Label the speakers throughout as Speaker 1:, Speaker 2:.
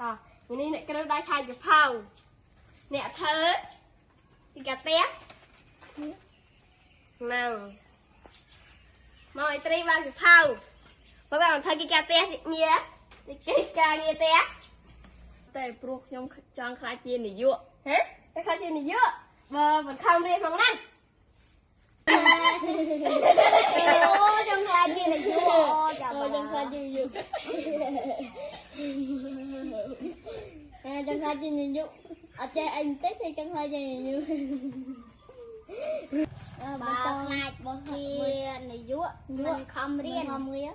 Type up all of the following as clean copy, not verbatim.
Speaker 1: តោះនេះអ្នកគ្រូដែរឆែកសភៅអ្នកធ្វើពីកាផ្ទះហ្នឹងមកឲ្យត្រីបានសភៅបើបានធ្វើគេកាផ្ទះងារគេការងារផ្ទះ
Speaker 2: តែព្រោះខ្ញុំចង់ខ្លាចជានាយក
Speaker 1: ហ៎តែខ្លាចជានាយកបើមិនខំរៀនផងណា
Speaker 3: អូចង់ខ្លាចជានាយកអូចាំ
Speaker 4: អូចង់ខ្លាចជានាយកអែចង់ខ្លាចជានាយកអត់ចេះអីបន្តិចទេចង់ខ្លាចជានាយក
Speaker 3: បើខ្លាចជានាយកមិនខំរៀន
Speaker 4: ខំរៀន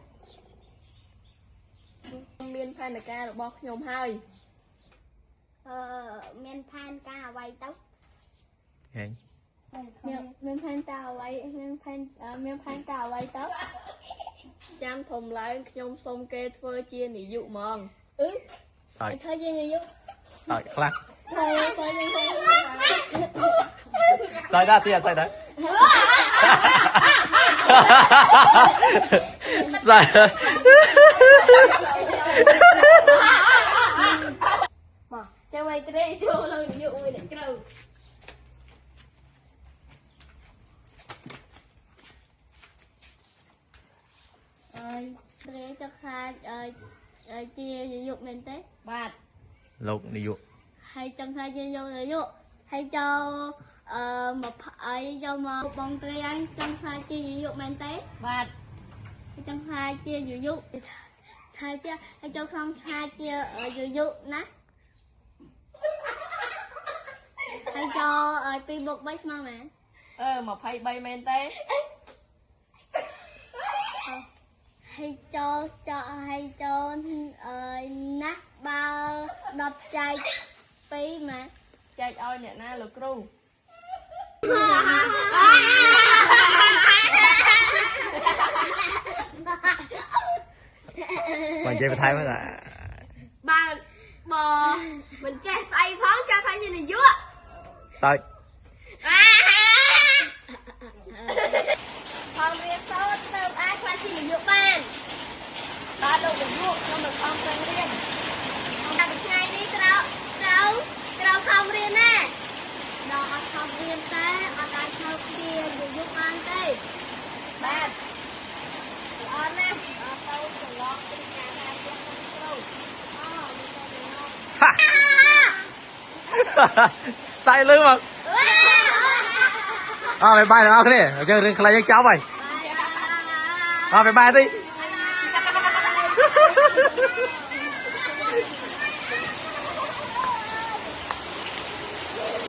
Speaker 2: មានផែនការរបស់ខ្ញុំហើយ
Speaker 3: អឺមានផែនការអ្វីទៅ
Speaker 5: ហេង
Speaker 4: មានផែនការអ្វីមានផែនមានផែនការអ្វីទៅ
Speaker 2: ចាំធំឡើងខ្ញុំសុំគេធ្វើជានាយកហ្មង
Speaker 4: អឺ
Speaker 5: សើច
Speaker 4: ធ្វើជានាយក
Speaker 5: សើចខ្លះ
Speaker 4: ធ្វើធ្វើជានាយក
Speaker 5: សើចដែរទៀតសើចដែរសើច
Speaker 1: មកចាំឲ្យត្រីចូលលើនាយកមួយអ្នកគ្រូ
Speaker 4: អើយត្រីចង់ខ្លាចអើយជានាយកមែនទេ
Speaker 2: បាទ
Speaker 5: លោកនាយក
Speaker 4: ហើយចង់ខ្លាចជានាយកហើយចូលអឺមកអីចូលមកបងត្រីអញចង់ខ្លាចជានាយកមែនទេ
Speaker 2: បាទ
Speaker 4: ចង់ខ្លាចជាយុយុថាជាហើយចូលក្នុងខ្លាចជាយុយុណាហើយចូលឲ្យ2បូក3ស្មើមែន
Speaker 2: អឺ23មែនទេ
Speaker 4: ហើយចូលចូលហើយចូលអើយណាស់បើ10ចែក2មែន
Speaker 2: ចែកឲ្យអ្នកណាលោកគ្រូ
Speaker 5: បើនិយាយបន្ថែមហ្នឹង
Speaker 1: បើបើមិនចេះស្អីផងចាំខ្លាចជានាយក
Speaker 5: សើច
Speaker 1: ផងរៀនសូត្រទៅអាចខ្លាចជានាយកបាន
Speaker 2: បាទលោកនាយកខ្ញុំនឹងខំប្រឹងរៀន
Speaker 1: តែពីថ្ងៃនេះត្រូវត្រូវត្រូវខំរៀនណា
Speaker 4: ដល់អត់ខំរៀនទេអត់អាចធ្វើជាយុយុបានទេ
Speaker 2: បាទ
Speaker 1: ល្អណាស់ទៅច្រឡំពីការការផ្ទះក្នុងគ្រូ
Speaker 4: អូមានតែចំណង
Speaker 5: ហាសើចលឺមកអើបាយបាយទាំងអស់គ្នាអញ្ចឹងរឿងខ្លីយើងចប់ហើយអើបាយបាយតិច